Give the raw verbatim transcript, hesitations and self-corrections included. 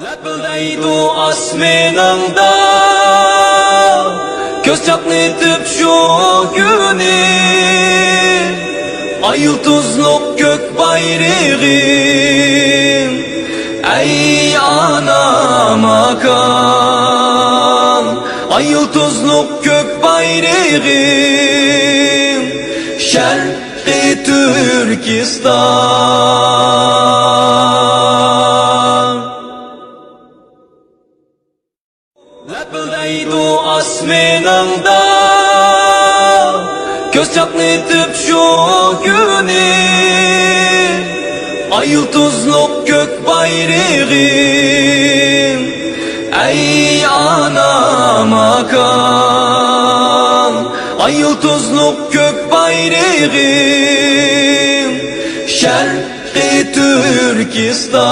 لەپىلدەيدۇ ئاسمىنىڭدا كۆز چاقنىتىپ شۇ كۈنى، ئاي يۇلتۇزلۇق كۆك بايرىغىم. ئەي ئانا ماكان، ئاي يۇلتۇزلۇق كۆك بايرىغىم، شەرقىي تۈركىستان. لەپىلدەيدۇ ئاسمىنىڭدا كۆز چاقنىتىپ شۇ كۈنى، ئاي يۇلتۇزلۇق كۆك بايرىغىم. ئەي ئانا ماكان، ئاي يۇلتۇزلۇق كۆك بايرىغىم، شەرقىي تۈركىستان.